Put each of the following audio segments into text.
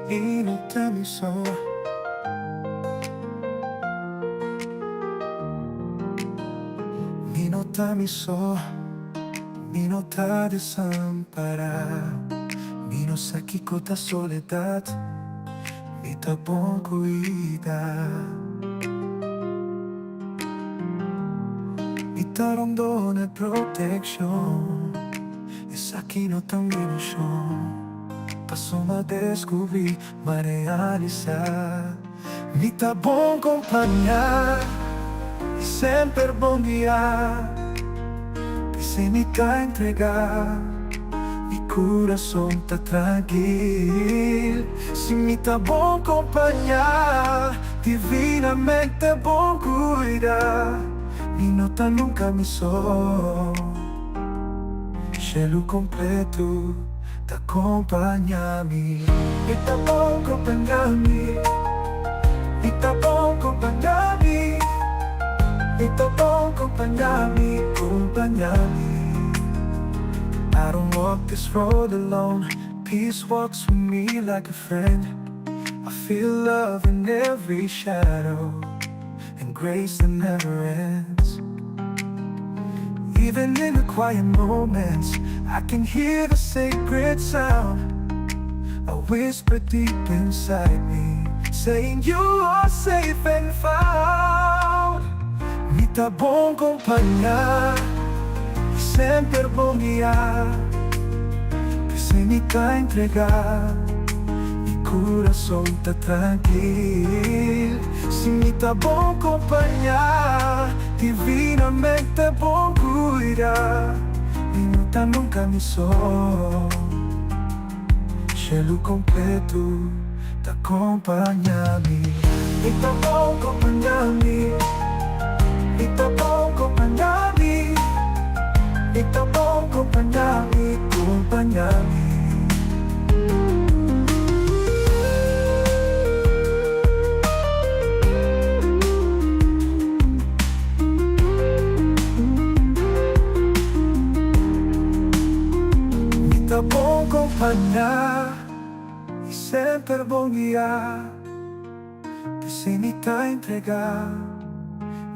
Mi no ta mi so. Mi no ta mi so, mi no ta desampará. Mi no sa kiko ta soledat, mi ta bon kuidá. Mi ta rondona e protekshon, esaki no ta un ilushon. Pasobra deskubrí, m'a realisá. Mi ta bon kompañá i semper bon guiá. P'esei mi ta entregá, mi kurason ta trankil. Si mi ta bon kompañá, divinamente bon kuidá. Mi no ta nunka mi so. Shelu kompletu ta kompañá mi. Mi ta bon kompañá mi. Mi ta bon kompañá mi. Mi ta bon kompañá mi, kompañá mi. I don't walk this road alone. Peace walks with me like a friend. I feel love in every shadow and grace that never ends. Even in the quiet moments, I can hear the sacred sound. A whisper deep inside me, saying you are safe and found. Mi ta bon kompañá, i semper bon guiá. P'esei mi ta entregá, mi kurason ta trankil. Si mi ta bon kompañá, divinamente bon kuidá. Mi no ta nunka mi so, shelu kompletu ta kompañá mi. Mi ta bon kompañá mi, mi ta bon kompañá mi, mi ta bon kompañá mi, kompañá mi. Mi ta bon kompañá i semper bon guiá. P'esei mi ta entregá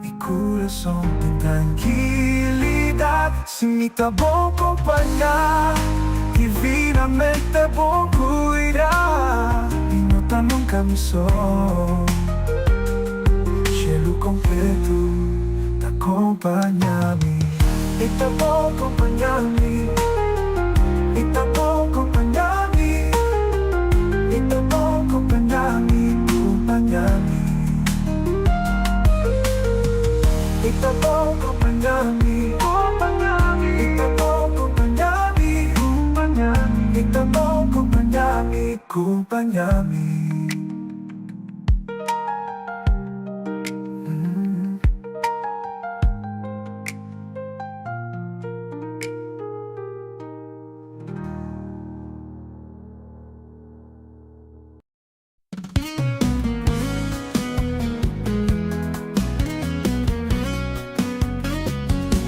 mi kurason den trankilidat. Si mi ta bon kompañá, divinamente bon kuidá. Mi no ta nunka mi so, shelu kompletu ta kompañá mi. Mi ta bon kompañá mi, mi ta bon kompañá mi, mi ta bon kompañá mi, kompañá mi. Mi ta bon kompañá mi, kompañá mi, mi ta bon kompañá mi, kompañá mi, mi ta bon kompañá mi, kompañá mi.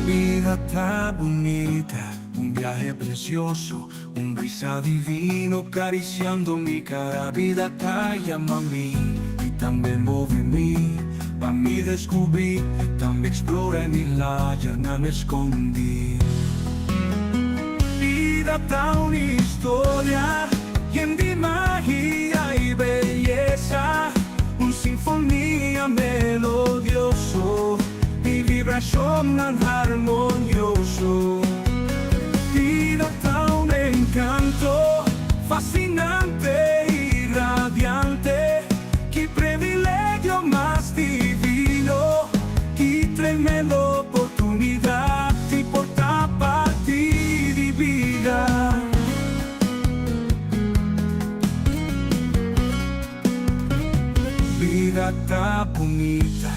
Bida ta bunita, un biahe precioso, un brisa divino cariciando mi cara. Bida ta yama mi y tambe move mi pa mi descubri, tambe explora e mi layanan escondi. Bida ta un historia yen di magia y beyesa, un sinfonia melodioso y vibracionnan harmonioso. Bida ta un encanto fascinante y radiante, ki previlegio mas divino, ki tremendo oportunidad di por ta parti di bida. Bida ta bunita,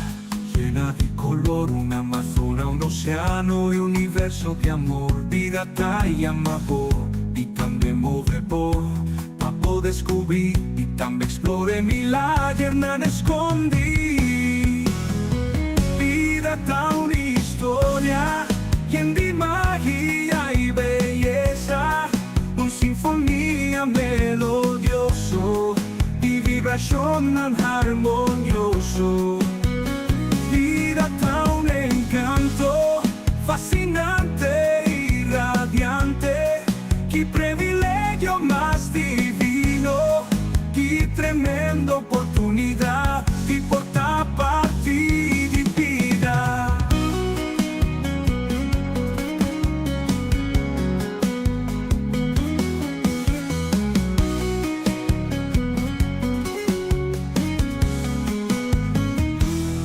yena di color, un Amazona, un oceano y universo di amor. Bida ta yama bo y tambe move bo pa bo descubri y tambe explora e milagernan escondi. Bida ta un historia yen di magia y beyesa, un sinfonia melodioso. vibrashonnan harmonioso. Bida ta un enkanto fasinante i radiante. Ki previlegio mas divino, ki tremendo oportunidat di por ta parti di bida.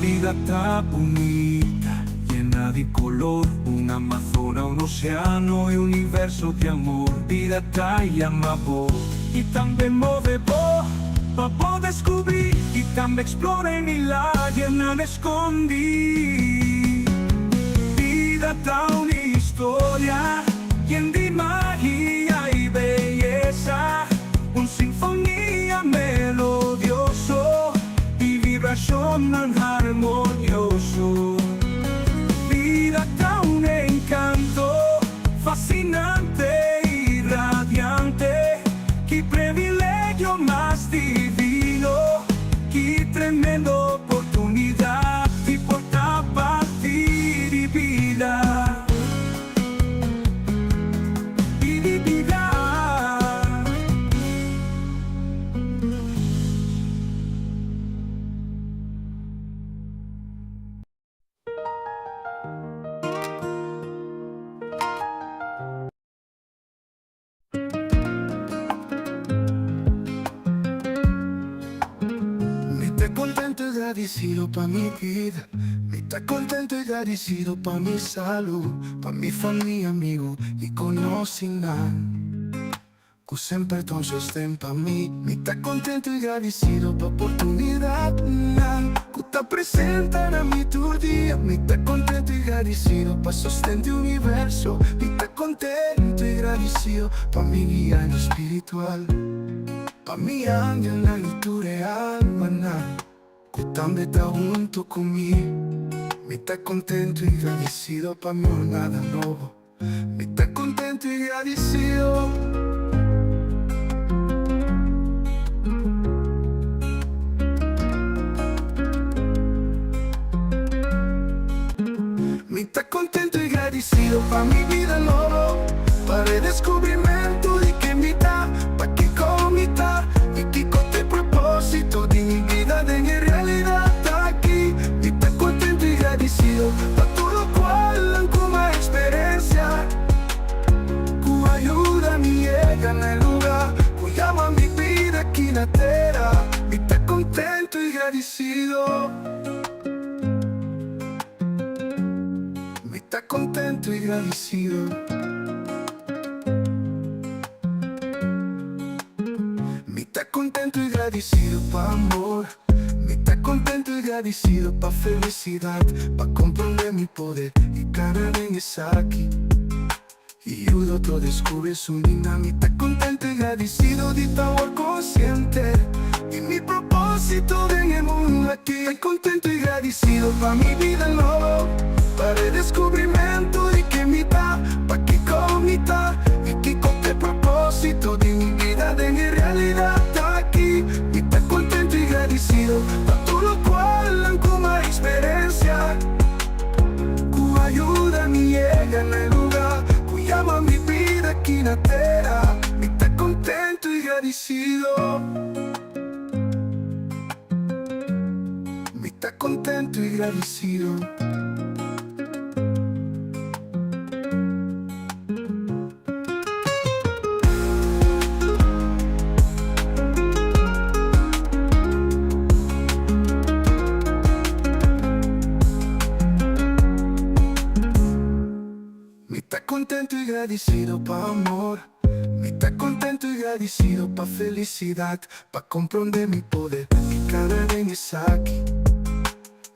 Bida ta bunita, yena di kolor, un amazona, un oseano i universo di amor. Bida ta yama bo i tambe move bo pa bo deskubrí i tambe eksplorá e milagernan eskondí. Bida ta un historia yen di magia i beyesa, un sinfonia melodioso i vibrashonnan harmonioso. Bida ta un enkanto fasinante i radiante, ki previlegio mas divino, ki tremendo oportunidat di por ta parti di bida. Di bida. Mi ta contento y gradicido pa mi bida. Mi ta contento y gradicido pa mi salud, pa mi famia, amigo y conocinan cu semper ta un sosten pa mi. Mi ta contento y gradicido pa oportunidadnan cu ta presenta na mi tur dia. Mi ta contento y gradicido pa sosten di universo. Mi ta contento y gradicido pa mi guianan spiritual, pa mi angelnan y tur e almanan cu tambe ta hunto cu mi. Mi ta contento y gradicido pa mi jornada nobo. Mi ta contento y gradicido. Mi ta contento y gradicido pa mi bida nobo, pa redescubrimento di ken mi ta, pa kico mi ta y kico ta e proposito di mi bida den e realidad aki. Mi ta contento y gradicido pa tur locual cu mi a experiencia, cu a yuda mi yega na e lugar cu yama mi bida aki na tera. Mi ta contento y gradicido. Mi ta contento y gradicido. Mi ta contento y gradicido pa amor. Mi ta contento y gradicido pa felicidad, pa comprende mi poder y cana den esaki y yuda otro descubri su nina. Mi ta contento y gradicido di ta awor consciente di mi proposito den e mundo aki. Ta contento y gradicido pa mi bida nobo, pa redescubrimento di ken mi ta, pa kico mi ta y kico ta e proposito di mi bida den e realidad aki. Mi ta contento y gradicido pa tur locual cu mi a experiencia, cu a yuda mi yega na e lugar cu yama mi bida aki na tera. Mi ta contento y gradicido. Mi ta contento y gradicido. Mi ta contento y gradicido pa amor. Mi ta contento y gradicido pa felicidad, pa comprende mi poder y cana den esaki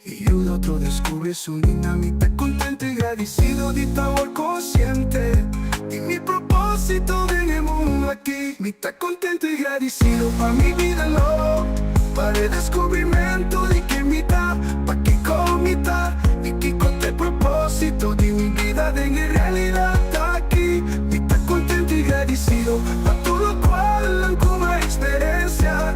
y yuda otro descubri su nina. Mi ta contento y gradicido di ta awor consciente di mi proposito den e mundo aki. Mi ta contento y gradicido pa mi bida nobo, pa redescubrimento di ken mi ta, pa kico mi ta y kico ta e proposito di mi bida den e realidad aki. Mi ta contento y gradicido pa tur locual cu mi a experiencia.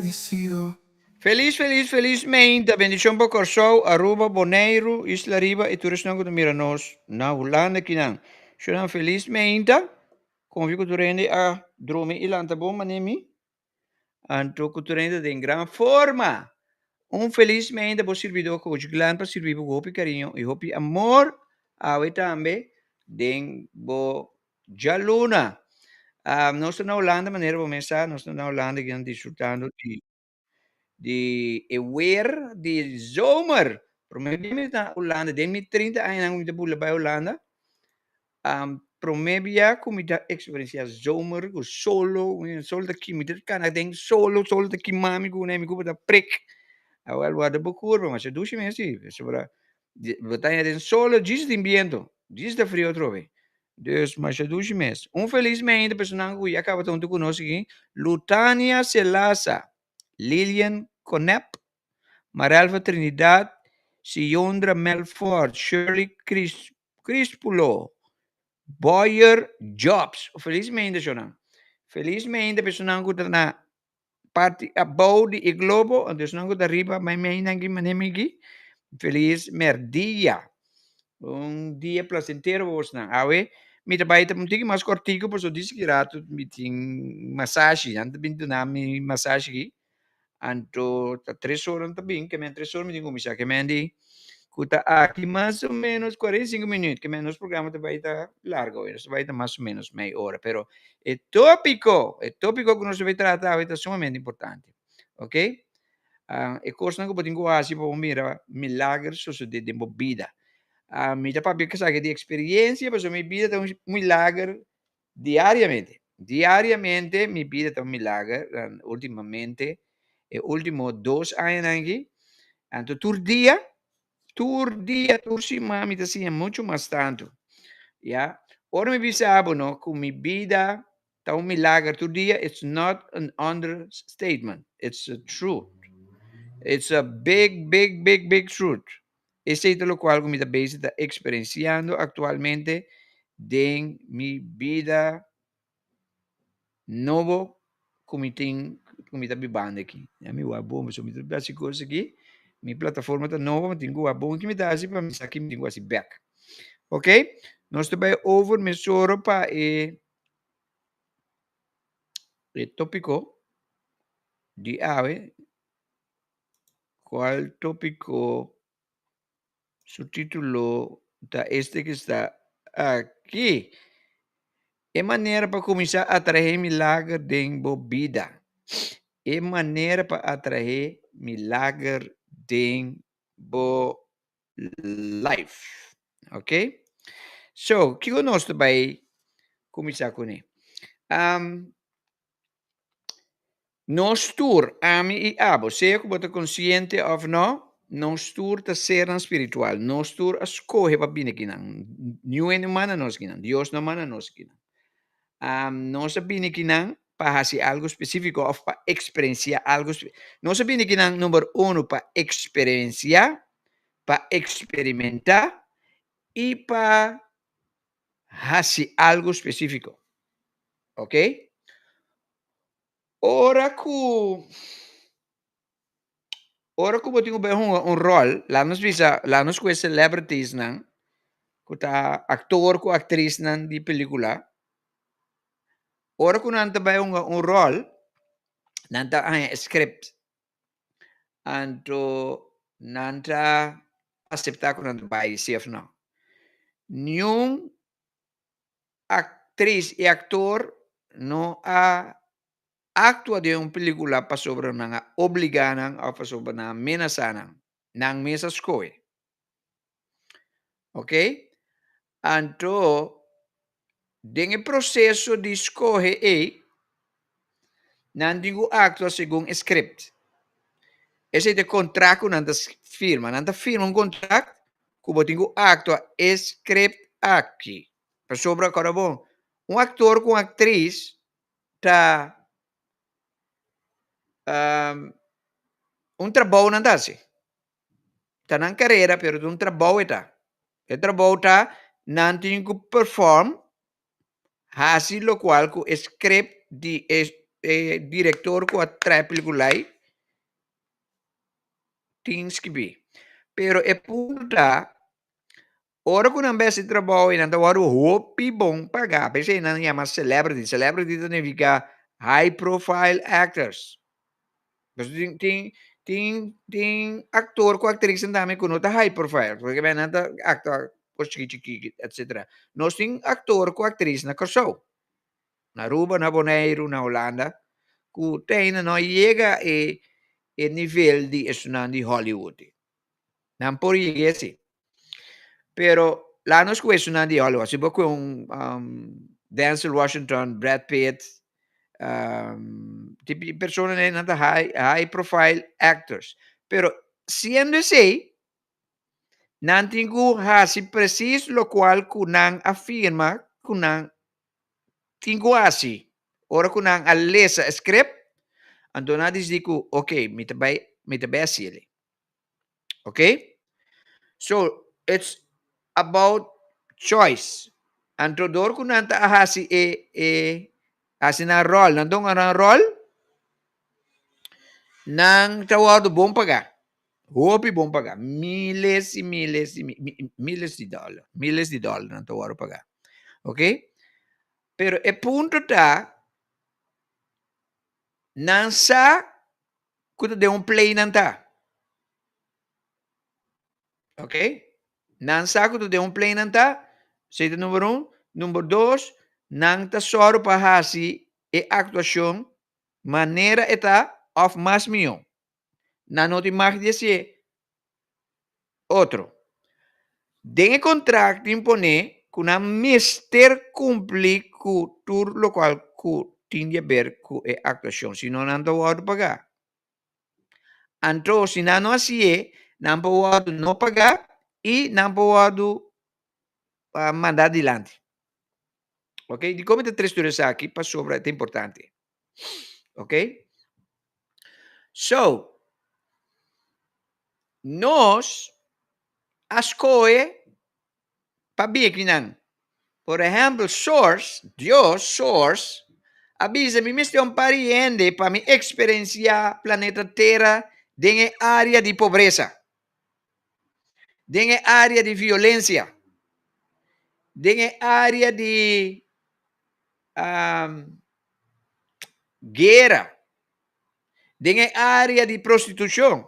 Bendicido. Felis felis felis meinta bendishon pa Kòrsou, Aruba, Boneiru, Isla Riba i tur esnan ku ta mira nos na Hulanda kinan. Shonnan felis meinta, konfia ku tur hende a drumi i lanta bon manera mi. Anto ku tur hende ta den gran forma. Un felis meinta bo sirbidó Coach Glenn pa sirbi bo ku hopi kariño i hopi amor awe tambe den bo Djaluna, nos ta na Hulanda manera bo mes sa, nos ta na Hulanda aki nan disfrutando di di e weer di zomer. Prome bia mi ta na Hulanda den mi trinta añanan ku mi ta bula bai Hulanda, prome bia ku mi ta eksperensiá zomer ku solo, solo ta kima, mi ta kana den solo, solo ta kima mi ku mi kurpa ta prik. Awèl warda bo kurpa, masha dushi mes si, pasobra Bo ta haña den solo djis tin biento, djis ta frio atrobe. Dus masha dushi mes. Un felis meinta personan ku ya kaba ta huntu ku nos aki, Lutania Selasa, Lilian Conep, Marelva Trinidad, Siondra Melfort, Shirley Cris Crispulo, Boyer Jobs. Felis meinta shornan. Felis meinta personan ku ta na parti abou di e globo, anto esnan ku ta riba meimei nan ki manera mi ki, felis merdia. Un dia placentero pa bosnan. Awe mi ta bai ta un tiki mas kortiku pasobra disi ki ratu mi tin masashi, nan ta bin duna mi masashi aki, anto ta tres ora nan ta bin, ke men tres ora mi tin kuminsá, ke men di ku ta aki mas o menos 45 minüt, ke men nos programa ta bai ta largo, nos ta bai ta mas o menos mei ora, pero E tópiko, e tópiko ku nos ta bai trata awe ta sumamente importante, ok? E kosnan ku bo tin ku hasi pa bo mira milager sosodé den bo bida. Mi ta papia esaki di eksperiensia pasobra mi bida ta un milager diariamente. Diariamente mi bida ta un milager, ultimamente e último dos añanan aki, anto tur dia Tur dia, tur siman mi ta siña muchu mas tantu. Ya. Ora mi bisa bo no ku mi bida ta un milager tur dia, it's not an understatement, it's a truth. It's a big, big, big, big truth. Esei ta lokual ku mi ta bezig ta eksperensiando aktualmente den mi bida nobo ku mi tin ku mi ta bibando aki. Ya mi wak bon pasobra mi ta hasi kos aki, mi plataforma ta nobo, mi tin ku wak bon ki mi ta hasi pa mi sa ki mi tin ku hasi bèk. Ok, nos ta bai over mesora pa e e topiko di awe. Kual topiko Su título ta este que sta aki, E manera pa kuminsá atraé milager den bo bida. E manera pa atraé milager den bo life. Ok? So, kiko nos ta bai kuminsá kuné? Um, Nos tur, ami i abo, sea ku bo ta konsiente òf nò, nos tur ta sernan spiritual. Nos tur a skohe pa bini akinan. Niun hende manda nos akinan. Dios no manda nos akinan. Nos a bini akinan pa hasi algu spesífiko òf pa eksperensiá algu. Nos a bini akinan, number uno, pa eksperensiá, pa eksperimentá i pa hasi algu spesífiko. Oké? Ora ku ora ku bo tin ku bai hunga un ròl, laat nos bisa, laat nos ku e celebrities-nan ku ta aktor ku aktrisnan di pelikula, ora ku nan ta bai hunga un ròl, nan ta haña e script, anto nan ta aseptá ku nan ta bai si òf no. Niun Aktris i aktor no a aktua den un pelikula pasobra nan a obligá nan òf pasobra nan a menasá nan. Nan mes a skohe. Ok? Anto, den e proseso di skohe ei, Nan tin ku aktua segun e script. Esei ta e kontrakt ku nan ta firma. Nan ta firma un kontrakt ku bo tin ku aktua e script aki. Pasobra kòrda bon, un aktor ku un aktris ta un trabou nan ta hasi. Ta nan karera pero ta un trabou e ta. E trabou ta nan tin ku perform Hasi lokual ku e script di e e direktor ku a traha e pelikula ei. tin skibí. Pero e punto ta, ora ku nan bai hasi trabou i nan ta wòrdu hopi bon pagá, p'esei nan yama celebrity. Celebrity ta nifiká high profile actors. Pasobra tin tin tin tin aktor ku aktrisnan tambe ku no ta high profile, pasobra nan ta aktua kos chiki chiki etsetera. Nos tin aktor ku aktris na Kòrsou, na Aruba, na Boneiru, na Hulanda ku te ainda no a yega e e nivel di esunnan di Hollywood. Nan por yega si. Pero laga nos ku esunnan di Hollywood. Si bo ku un Denzel Washington, Brad Pitt, tipo di personanan nan ta high high profile actors. Pero siendo esei, nan tin ku hasi presis lokual ku nan a firma ku nan tin ku hasi. Ora ku nan a lesa e script, anto nan a disidi ku ok, mi ta bai mi ta bai hasi elei. Ok? So, it's about choice. Anto door ku nan ta hasi e e hasi nan rol, nan don nan rol, nan ta wòrdu bon pagá. Hopi bon pagá. Miles i miles i miles di dòler. Miles di dòler nan ta wòrdu pagá. Ok? Pero e punto ta, nan sa ku ta den un play nan ta. Ok? Nan sa ku ta den un play nan ta, esei ta number un. Number dos, nan ta sòru pa hasi e aktuashon manera e ta òf mas mihó. Nan no tin mag di hasié otro. Den e kontrakt tin poné ku nan mester kumpli ku tur lokual ku tin di aber ku e aktuashon, si no nan ta wòrdu pagá. Anto si nan no hasié, nan por wòrdu no pagá i nan por wòrdu mandá dilanti. Ok, dikon mi ta tres tur esaki? Pasobra e ta importante. Ok, so nos a skohe pa bin akinan. Por ehèmpel, Source, Dios, Source, a bisa mi mester un par di hende pa mi eksperensiá planeta Tera den e área di pobresa, den e área di violensia, den e área di guera, den e área di prostitushon,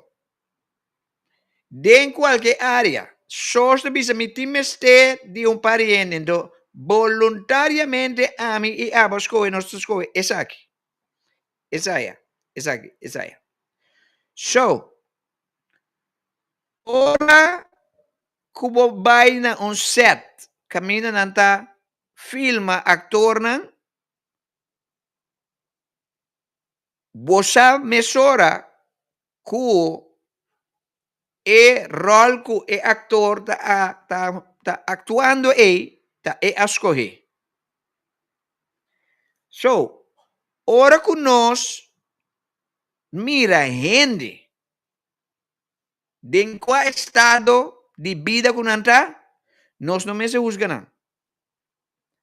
den kualke área. Soos ta bisa mi tin mester di un par di hende, enton boluntariamente ami i abo skohe, nos ta skohe esaki, esaya, esaki, esaya. So, ora ku bo bai na un sèt kaminda nan ta filma aktornan, Bo sa mesora ku e ròl ku e aktor ta ta aktuando ei ta e a skohé. So, ora ku nos mira hende den kua estado di bida ku nan ta, nos no mester husga nan.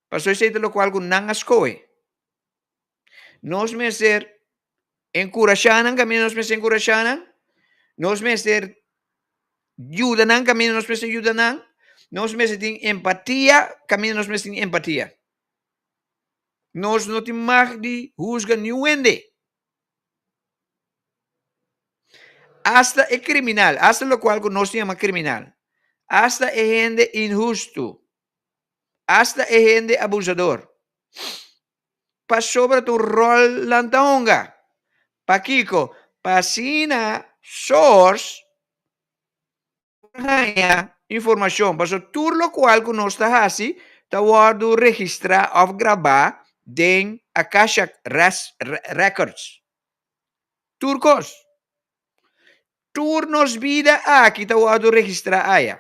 Pasobra esei ta lokual ku nan a skohe. Nos mester enkurashá nan kaminda nos mester enkurashá nan. Nos mester yuda nan kaminda nos mester yuda nan. Nos mester tin empatia kaminda nos mester tin empatia. Nos no tin mag di husga niun hende. Asta e kriminal, asta lokual ku nos yama kriminal, asta e hende inhustu, asta e hende abusador. Pasobra ta un ròl nan ta hunga. Pakiko? Pa asina Source por haña informashon. Pasobra tur lokual ku nos ta hasi ta wòrdu registrá òf grabá den Akashic Records. Tur kos. Tur nos bida aki ta wòrdu registrá aya.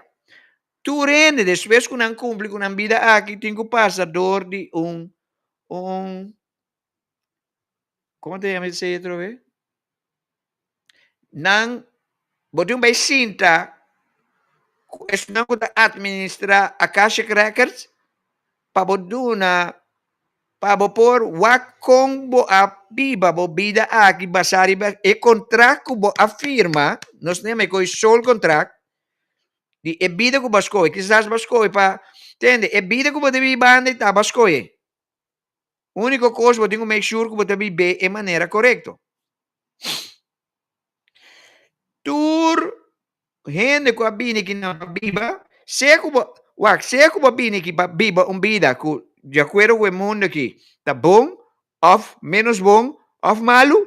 Tur hende despues ku nan kumpli ku nan bida aki tin ku pasa dor di un un komo ta yama esei atrobe? Nan bo tin bai sinta ku esnan ku ta administra Akashic Records pa bo duna. Pa bo por wak kon bo a biba bo bida aki basá riba e kontrakt ku bo a firma, nos ta yama e koi soul contract, di e bida ku bo a skohe. Kisas bo a skohe pa, tende, e bida ku bo ta bibando ei ta bo a skohe. Úniko kos bo tin ku make sure ku bo ta bib'é e manera korekto. Tur hende ku a bini aki nan pa biba, sea ku bo, wak, sea ku bo a bini aki pa biba un bida ku di akuerdo ku e mundu aki ta bon òf ménos bon òf malu,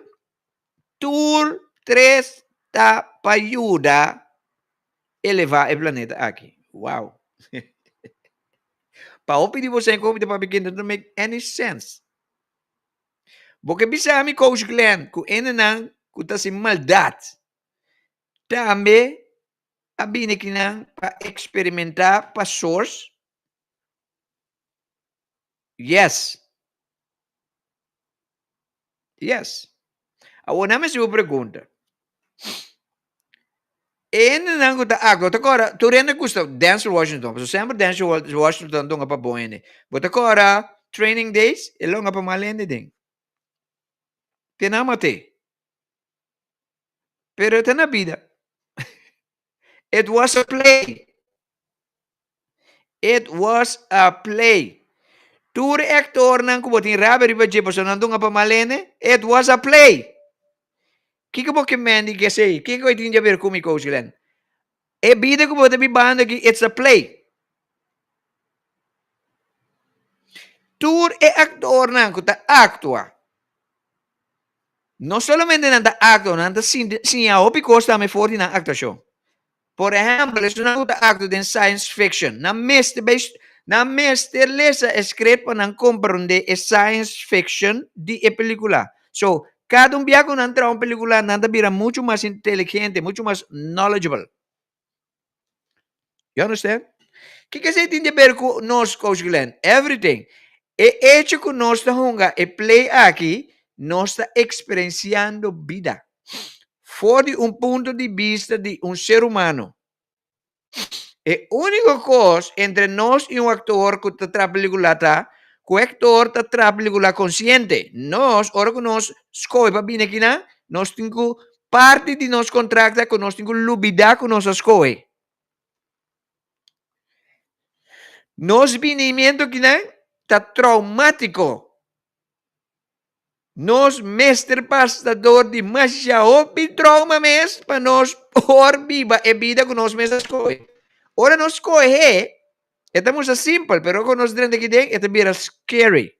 tur tres ta pa yuda elevá e planeta aki. Wow! Pa hopi di boso ku hopi ta papia aki no ta make any sense. Bo ke bisa mi Coach Glenn ku hendenan ku ta hasi maldat Tambe a bini kinan pa eksperimentá pa source? Yes. Yes. Awor nan mester bo pregunta. E hendenan ku ta aktua, bo ta kòrda, tur hende gusta Denzel Washington, pasobra semper Denzel Washington ta hunga pa bon hende. Bo ta kòrda Training Days? E lo hunga pa mal hende den. Te nan mat'é. Pero e ta na bida. It was a play. It was a play. Tur e actornan ku bo tin rabia riba dje pasobra nan dunga pa mal hende, it was a play. Kiko bo ke men di esei? Kiko e tin di haber ku mi, Coach Glenn? E bida ku bo ta bibando aki, it's a play. Tur e actornan ku ta actua No solamente nan ta actua, nan ta siña hopi cos tambe for di nan actuacion. Por ehempel, esunnan cu ta actua den science fiction, nan mester bay, nan mester lesa e script pa nan comprende e science fiction di e pelicula. So, cada un bia cu nan traha un pelicula, nan ta bira mucho mas inteligente, mucho mas knowledgeable. You understand? Kiko esei tin di ber ku nos, Coach Glenn? Everything. E hecho ku nos ta hunga e play aki, nos ta eksperensiando bida. For di un punto di bista di un ser humano. E úniko kos entre nos i un aktor ku ta traha pelikula ta ku e aktor ta traha pelikula konsiente. Nos, ora ku nos skohe pa bini akinan, nos tin ku Parti di nos kontrakt ta ku nos tin ku lubidá ku nos a skohe. Nos binimiento kinan ta traumátiko. Nos mester pasa dor di masha hopi trauma mes pa nos por biba e bida ku nos mes a skohe. Ora nos skohe, e ta mustra simpel, pero ora ku nos drenta aki den, e ta bira scary.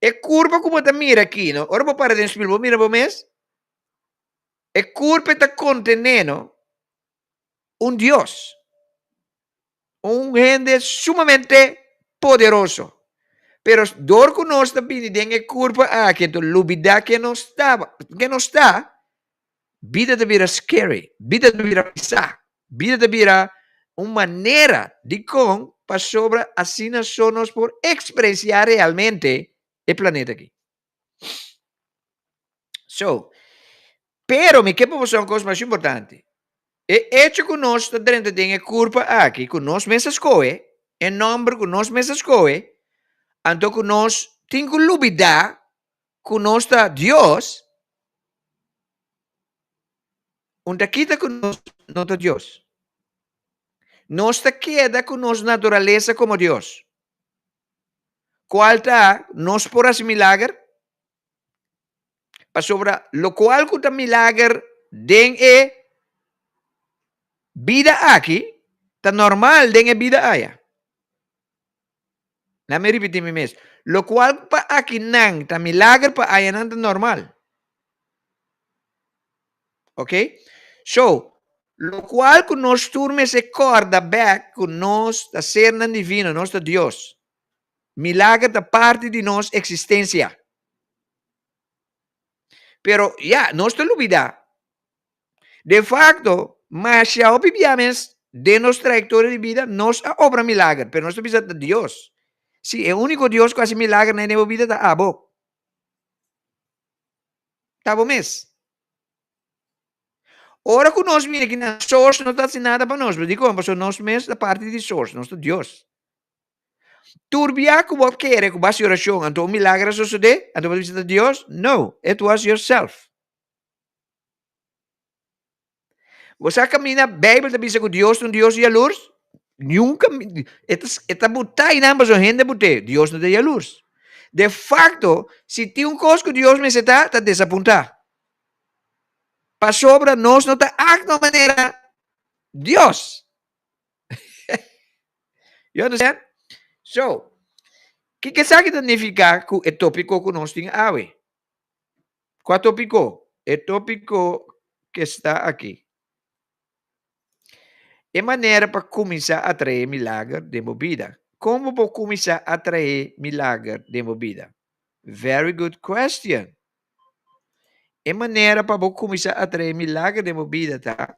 E kurpa ku bo ta mira aki, no, ora bo para den spil, bo mira bo mes, e kurpa ta kontené, no, un Dios, un hende sumamente poderoso. Pero dor ku nos ta bini den e kurpa aki, enton lubidá ken nos taba, ken nos ta, Bida ta bira scary, bida ta bira pisá, bida ta bira un manera dikon pasobra asina so nos por eksperensiá realmente e planeta aki. So, pero mi ke pa boso un kos mas importante. E echo ku nos ta drenta den e kurpa aki ku nos mes a skohe, e nòmber ku nos mes a skohe, anto ku nos tin ku lubidá ku nos ta Dios, un ta kita ku nos no ta Dios. Nos ta keda ku nos naturalesa komo Dios, kual ta nos por hasi milager, pasobra lokual ku ta milager den e bida aki ta normal den e bida aya. Laat mi ripití mi mes. Lokual pa akinan ta milager, pa ayanan ta normal. Ok? So, lokual ku nos tur mester kòrda bèk ku nos ta sernan divino, nos ta Dios. Milager ta parti di nos eksistensia. Pero, ya, nos ta lubidá. De facto, masha hopi bia mes den nos trayectoria di bida nos a obra milager, pero nos ta bisa ta Dios. Sí, e único Dios cu haci milager na bo bida ta abo. Ta abo mes. Ora cu nos mira ki na source no ta haci nada pa nos, pero dicon? Pasobra nos mes ta parti di source, nos ta Dios. Tur bia ku bo a kere ku bo hasi orashon anto un milager a sosodé, anto bo ta bisa ta Dios? No, it was yourself. Bo sa kaminda Beibel ta bisa ku Dios ta un Dios yalurs? Niun kaminda, e ta e ta butá einan pasobra hende but'é, Dios no ta yalurs. De fakto, si tin un kos ku Dios mester ta, ta desapuntá. Pasobra nos no ta aktua manera Dios. You understand? So, kiko esaki ta nifiká ku e tópiko ku nos tin awe? Kua tópiko? E tópiko ke sta aki. E manera pa kuminsá atraé milager den bo bida. Kon bo por kuminsá atraé milager den bo bida? Very good question. E manera pa bo kuminsá atraé milager den bo bida ta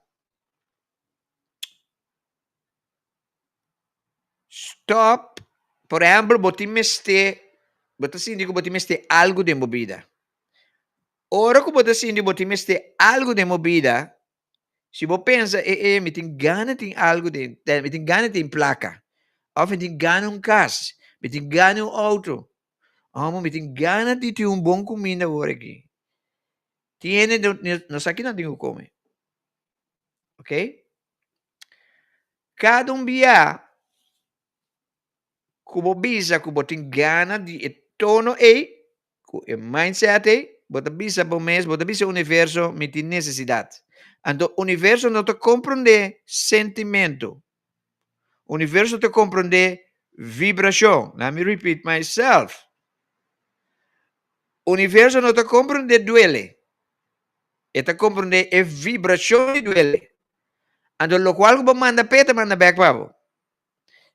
stòp. Por ehèmpel, bo tin mester, bo ta sinti ku bo tin mester algu den bo bida. Ora ku bo ta sinti bo tin mester algu den bo bida, si bo pensa, e e mi tin gana tin algu den, mi tin gana tin plaka, òf mi tin gana un kas, mi tin gana un outo, òf mi tin gana di tin un bon kuminda awor aki. Tin hende no sa kinan tin ku kome. Ok? Kada un bia ku bo bisa ku bo tin gana di e tono ei, ku e mindset ei, bo ta bisa bo mes, bo ta bisa universo, mi tin nesesidat. Anto universo no ta komprondé sentimentu. Universo ta komprondé vibrashon. Let me repeat myself. Universo no ta komprondé duele. E ta komprondé e vibrashon di duele. Anto lokual ku bo manda p'e ta manda bèk pa bo.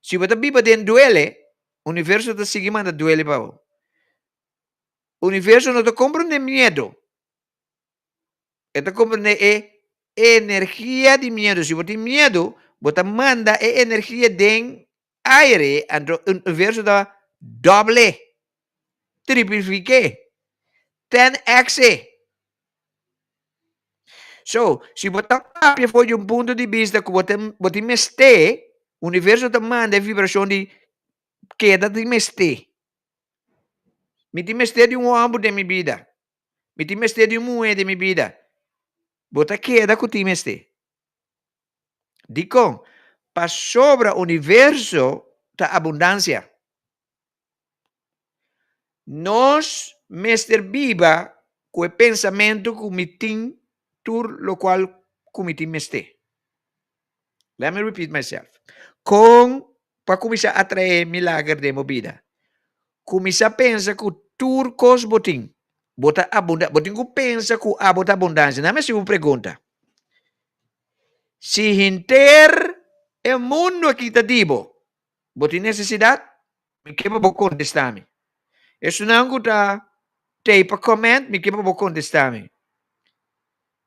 Si bo ta biba den duele, universo ta sigui manda duele pa bo. Universo no ta komprondé miedu. E ta komprondé e energia di miedu. Si bo tin miedu, bo ta manda e energia den aire, anto universo ta dobl'é, triplifik'é, 10x'é. So, si bo ta papia for di un punto di bista ku bo tin bo tin mester, universo ta manda e vibrashon di keda tin mester. Mi tin mester di un hòmber den mi bida. Mi tin mester di un muhé den mi bida. Bo ta keda ku tin mester. Dikon? Pasobra universo ta abundansia. Nos mester biba ku e pensamentu ku mi tin tur lokual ku mi tin mester. Let me repeat myself. Kon pa kuminsá atraé milager den bo bida? Kuminsá pensa ku tur kos bo tin. Bo ta abunda, bo tin ku pensa ku abo ta abundansia. Nan mester un pregunta. Si henter e mundu aki ta di bo, Bo tin nesesidat? Mi ke pa bo kontestá mi. Esunnan ku ta tei pa comment, mi ke pa bo kontestá mi.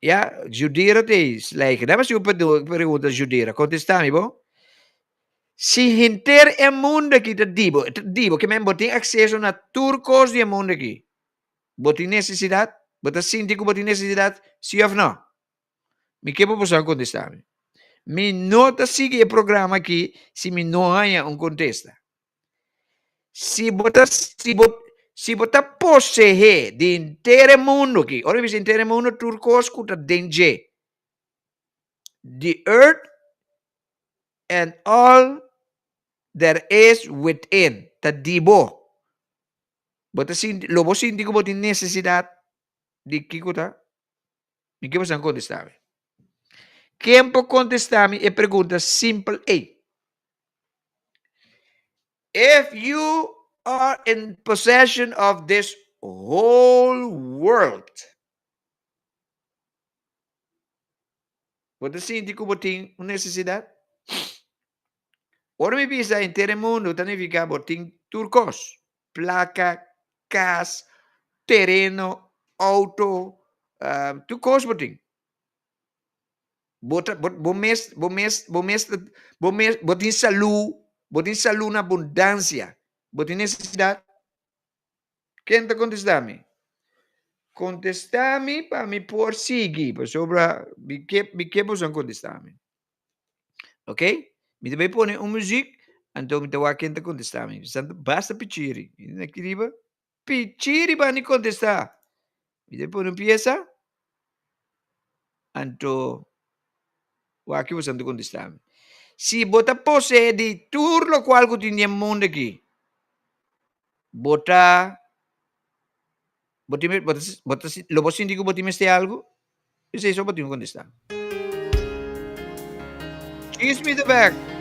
Ya, Judira tei slijke. Dame si un pregunta Judira, kontestá mi bo. Si henter e mundu aki ta di bo, ta di bo, ke men bo tin akseso na tur kos di e mundu aki, bo tin nesesidat? Bo ta sinti ku bo tin nesesidat, si òf no? Mi ke pa boso a kontestá mi. Mi no ta sigui e programa aki si mi no haña un kontesta. Si bo ta si bo si bo ta poseé di henter e mundu aki, ora mi bisa henter e mundu tur kos ku ta den dje, the earth and all there is within, ta di bo. Bo ta sinti lo bo sinti ku bo tin nesesidat di kiko ta? Mi ke boso kontestá mi. Ken por kontestá mi e pregunta simpel ei? If you are in possession of this whole world, bo ta sinti ku bo tin un nesesidat? Ora mi bisa henter e mundu ta nifiká bo tin tur kos, plaka, kas, tereno, outo, tur kos bo tin. Bo ta, bo, bo mes, bo mes, bo mes, bo mes, bo tin salú, bo tin salú na abundansia. Bo tin nesesidat? Ken ta kontestá mi? Kontestá mi pa mi por sigui, pasobra mi ke, mi ke boso kontestá mi. Ok? Mi ta bai pone un muziek. Anto mi ta wak ken ta kontestá mi. Santo basta pichiri. Mi na ki riba, pichiri bani kontestá. Mi ta pone un piesa, anto wak ki boso ta kontestá mi. Si bo ta poseé di tur lokual ku tin den mundu aki, bo ta bo tin bo ta bo ta lo bo sinti ku bo tin mester algu? Esei so bo tin ku kontestá. Chisme ta bek.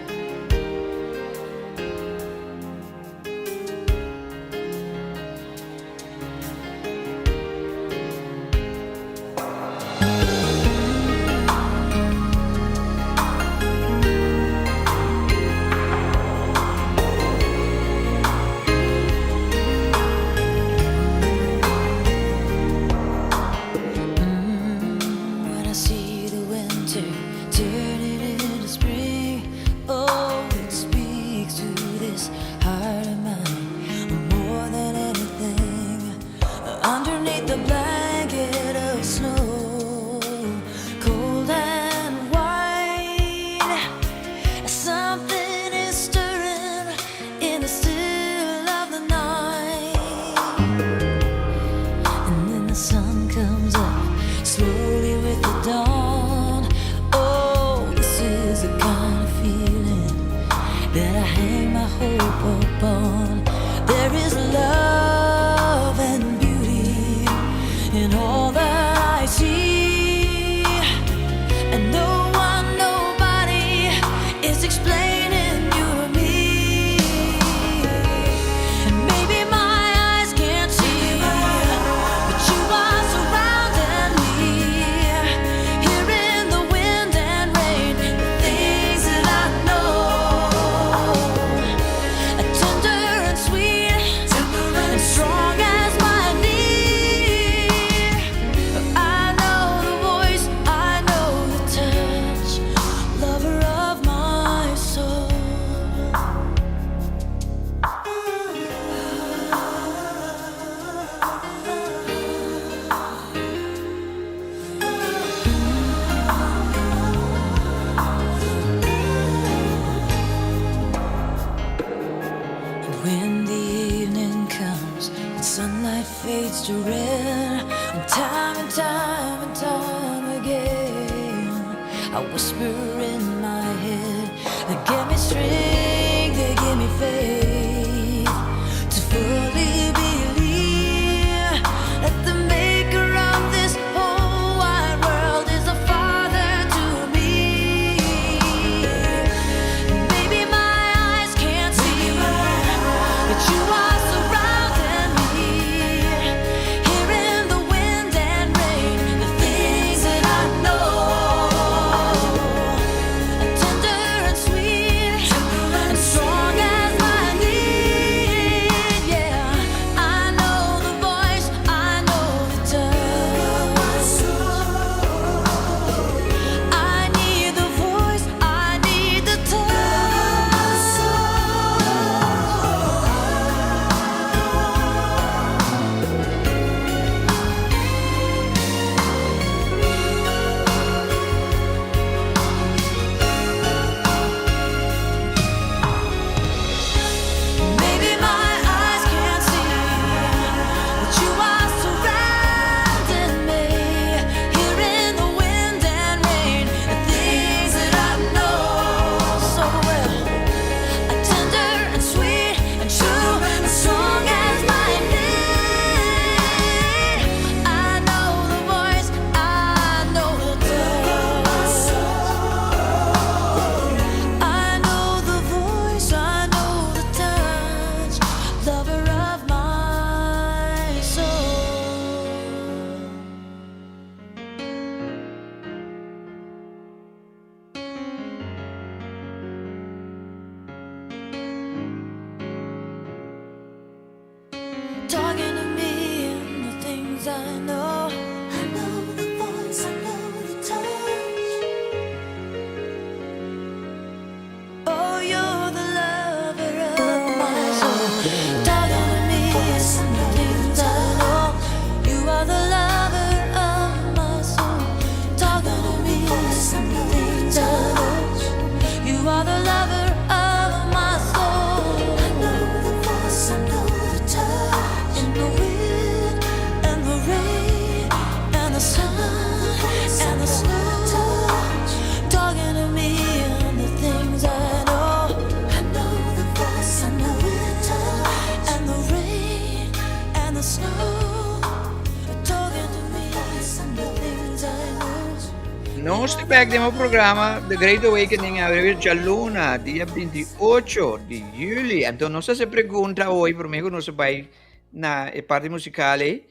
bèk den bo programa The Great Awakening awe djaluna dia 28 di juli. Anto nos a hasi pregunta hoy promé ku nos a bai na e parti musikal ei.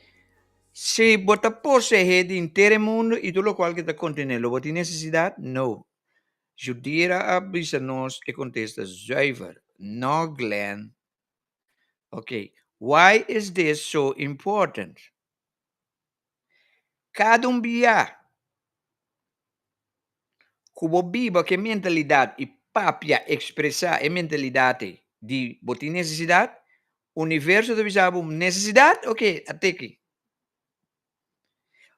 Si bo ta poseé di henter e mundu i tur lokual ku ta kontené, lo bo tin nesesidat? No. Judira a bisa nos e kontesta zuiver, No Glenn. Ok, why is this so important? Kada un bia ku bo biba ku e mentalidat i papia, ekspresá e mentalidat ei di bo tin nesesidat, universo ta bisa bo, nesesidat? Ok, a teki.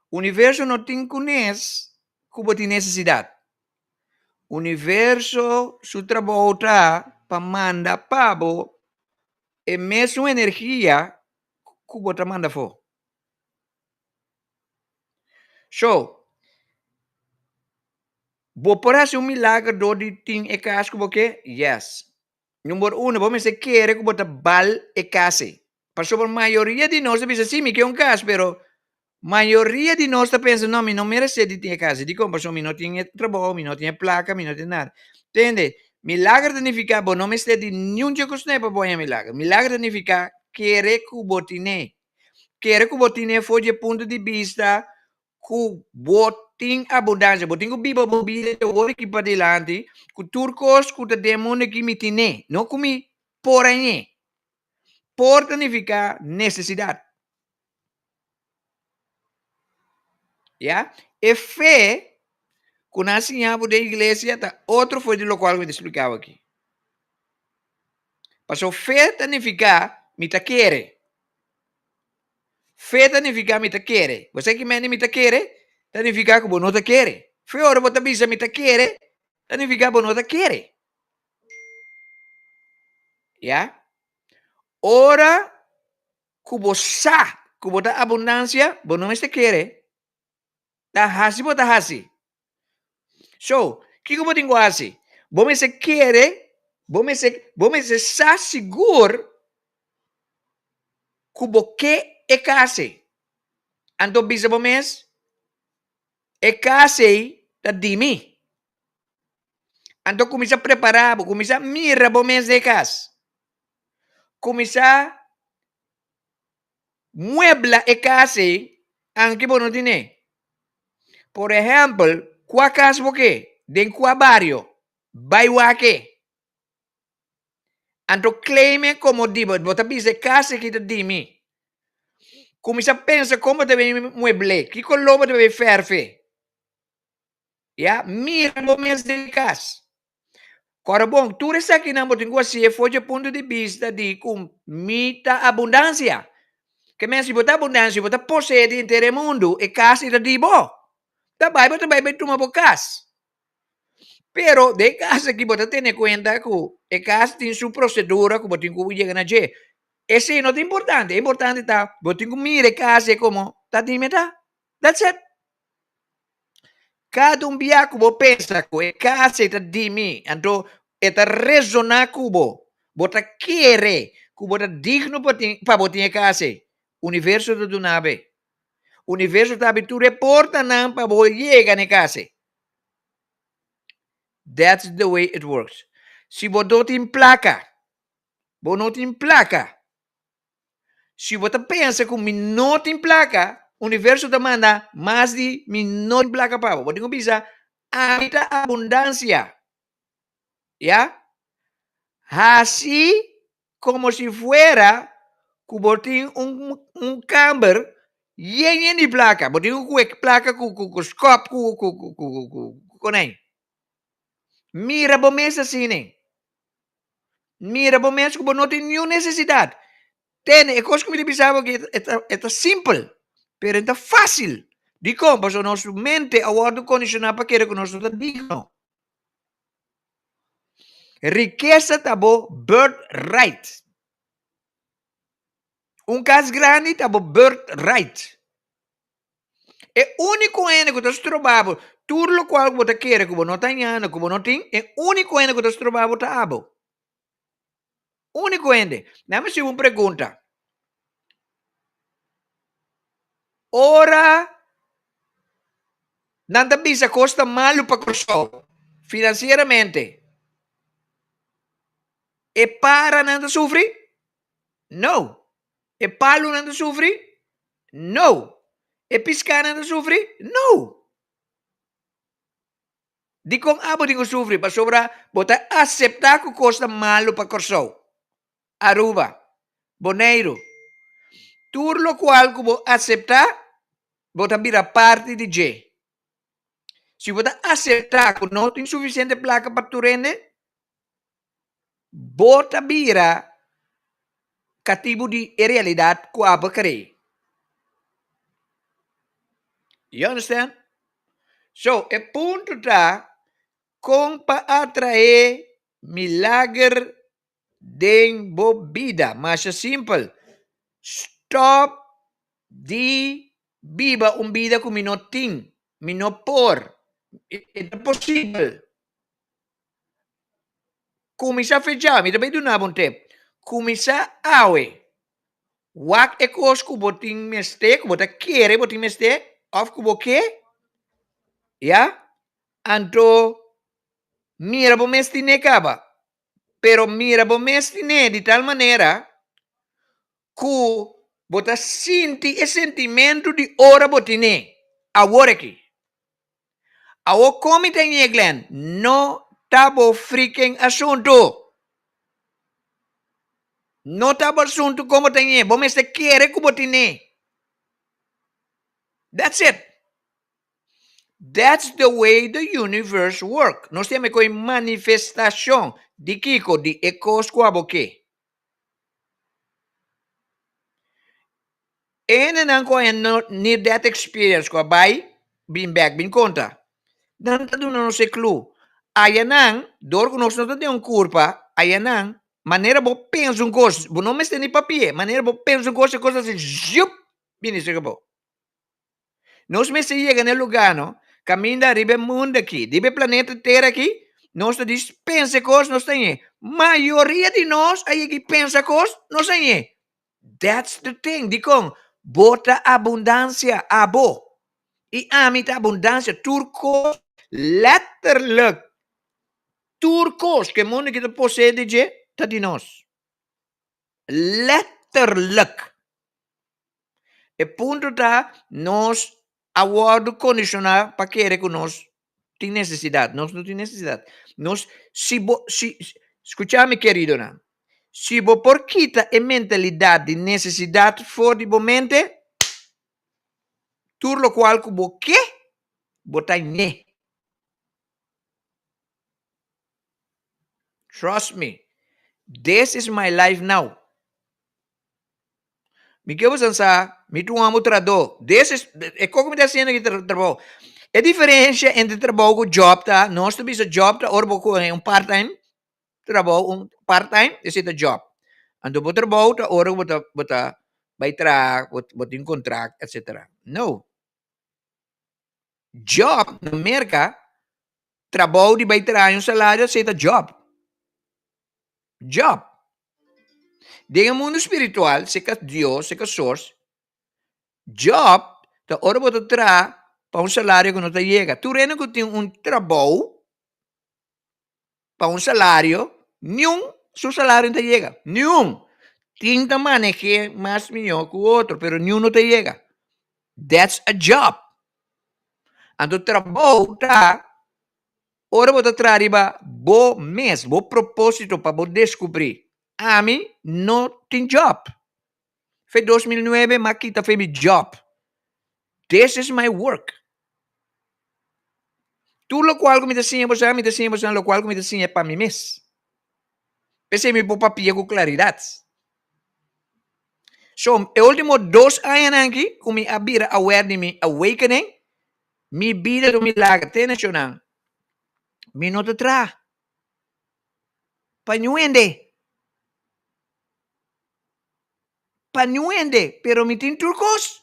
Universo no tin kunes ku bo tin nesesidat. Universo su trabou ta pa manda pa bo e mesun energia ku bo ta manda afó. So, bo por hasi un milager dor di tin e kas ku bo ke? Yes. Number uno, bo mester kere ku bo ta bal e kas ei. Pasobra mayoria di nos ta bisa, sí, mi ke un kas, pero mayoria di nos ta pensa, no, mi no meresé di tin e kas ei. Dikon? Pasobra mi no tin e trabou, mi no tin e plaka, mi no tin nada. Tende, milager ta nifiká bo no mester di niun dje kos pa bo haña milager. Milager ta nifiká kere ku bo tin'é. Kere ku bo tin'é for di e punto di bista ku bo tin abundansia. Bo tin ku biba bo bida di awor aki padilanti ku tur kos ku ta den mundu aki mi tin'é, no ku mi por hañ'é. Por ta nifiká nesesidat. Ya? E fe ku nan a siña bo den iglesia ta otro for di lokual ku mi ta splika bo aki. Pasobra fe ta nifiká mi ta kere. Fe ta nifiká mi ta kere. Bo sa ki mende mi ta kere? Ta nifiká ku bo no ta kere. Fe ora bo ta bisa mi ta kere, ta nifiká bo no ta kere. Ya? Ora ku bo sa ku bo ta abundansia, bo no mester kere. Ta hasi bo ta hasi. So, kiko bo tin ku hasi? Bo mester kere, bo mester, bo mester sa sigur ku bo ke e kas ei. Anto bisa bo mes, e kas ei ta di mi. Anto kuminsá prepará bo, kuminsá mira bo mes den e kas. Kuminsá muebla e kas ei anke bo no tine. Por ehèmpel, kua kas bo ke? Den kua bario? Bai wak e. Anto claim e komo di bo. Bo ta bisa e kas aki ta di mi. Kuminsá pensa kon bo ta bai muebl'é, ki koló bo ta bai fèrf'é. Ya, mira bo mes den e kas. Kòrda bon, tur esakinan bo tin ku hasié for dje punto di bista di ku mi ta abundansia. Ke men si bo ta abundansia, bo ta poseé di henter e mundu, e kas ei ta di bo. Ta bai bo ta bai bai tuma bo kas. Pero den e kas aki bo ta tene kuenta ku e kas tin su prosedura ku bo tin ku yega na dje. Esei no ta importante, e importante ta bo tin ku mira e kas ei komo ta di mi ta. That's it. Kada un bia ku bo pensa ku e kas ei ta di mi, anto e ta resoná ku bo. Bo ta kere ku bo ta digno pa tin pa bo tin e kas ei. Universo ta duna bo ei. Universo ta habri tur e portanan pa bo yega na e kas ei. That's the way it works. Si bo no tin plaka, bo no tin plaka. Si bo ta pensa ku mi no tin plaka, universo ta manda mas di mi no tin plaka pa bo. Bo tin ku bisa, ami ta abundansia. Ya? Hasi komo si fuera ku bo tin un un kamber yen yen di plaka. Bo tin ku kue plaka ku ku ku skòp ku ku ku ku ku konei. Mira bo mes asina. Mira bo mes ku bo no tin niun nesesidat. Tene, e kos ku mi ta bisa bo aki e ta e ta simpel, pero e ta fásil. Dikon? Pasobra nos mente a wòrdu kondishoná pa kere ku nos no ta digno. Rikesa ta bo birthright. Un kas grandi ta bo birthright. E úniko hende ku ta stroba bo, tur lokual ku bo ta kere ku bo no ta hañando, ku bo no tin, e úniko hende ku ta stroba bo ta abo. Úniko hende. Nan mi hasi un pregunta. Ora. Nan ta bisa kos ta malu pa Kòrsou finansieramente. E paranan ta sufri? No. E palunan ta sufri? No. E piskanan ta sufri? No. Dikon abo tin ku sufri? Pasobra bo ta aseptá ku kos ta malu pa Kòrsou, Aruba, Boneiru. Tur lokual ku bo aseptá, bo ta bira parti di dje. Si bo ta aseptá ku no tin sufisiente plaka pa tur hende, bo ta bira katibu di e realidat ku abo kree. You understand? So, e punto ta kon pa atraé milager den bo bida. Masha simpel. Stop di biba un bida ku mi no tin, mi no por. E ta posibel. Kuminsá fecha, mi ta bai duna bo un tip. Kuminsá awe. Wak e kos ku bo tin mester, ku bo ta kere bo tin mester òf ku bo ke, ya, anto mira bo mes tine kaba. Pero mira bo mes tine di tal manera ku bo ta sinti e sentimentu di ora bo tine awor aki. Awor kon mi ta ñe Glenn? No ta bo freaking asuntu. No ta bo asuntu kon bo ta ñe. Bo mester kere ku bo tine. That's it. That's the way the universe work. Nos tin ku e manifestashon di kiko? Di e kos ku abo ke. E hendenan ku a near death experience ku a bai bin bek bin konta, nan ta duna nos e klu. Ayanan, dor ku nos no ta den un kurpa, ayanan, manera bo pensa un kos, bo no mester ni papia, manera bo pensa un kos, e kos ta hasi zjup bini serka bo. Nos mester yega na e lugá no, kaminda riba e mundu aki, riba e planeta Tera aki, nos ta dis pensa e kos, nos ta hañ'é. Mayoria di nos a yega i pensa kos, nos a hañ'é. That's the thing. Dikon? Bo ta abundansia, abo. I ami ta abundansia. Tur kos, letterlijk, tur kos ku e mundu aki ta posee di dje, ta di nos. Letterlijk. E punto ta, nos a wòrdu kondishoná pa kere ku nos tin nesesidat. Nos no tin nesesidat. Nos, si bo, si, skucha mi keridonan, si bo por kita e mentalidat di nesesidat for di bo mente, tur lokual ku bo ke, bo ta ñe. Trust me, this is my life now. Mi ke boso sa, mi ta un amo trahadó. This is, e koko mi ta hasiendo aki ta trabou. E diferensia entre trabou ku job ta, nos ta bisa job ta ora bo kohe un part time trabou, un part time, esei ta job. Anto bo trabou ta ora ku bo ta bo ta bai traha, bo bo tin kontrakt, etsetera. No. Job na Merka, trabou di bai traha un salario, esei ta job. Job. Den e mundu spiritual, seka Dios, seka Source, job ta ora bo ta traha pa un salario ku no ta yega. Tur hende ku tin un trabou pa un salario, niun su salario no ta yega. Niun. Tin ta maneh'é mas mihó ku otro, pero niun no ta yega. That's a job. Anto trabou ta Ora bo ta traha riba bo mes, bo propósito pa bo deskubrí, Ami no tin job. Fe 2009 m'a kita fe mi job. This is my work. Tur lokual ku mi ta siña boso, mi ta siña boso lokual ku mi ta siña pa mi mes. P'esei mi por papia ku klaridat. So, e último dos añanan aki ku mi a bira aware di mi awakening, Mi bida ta un milager. Te nacionnan, mi no ta traha pa niun hende, pa niun hende, pero mi tin tur kos.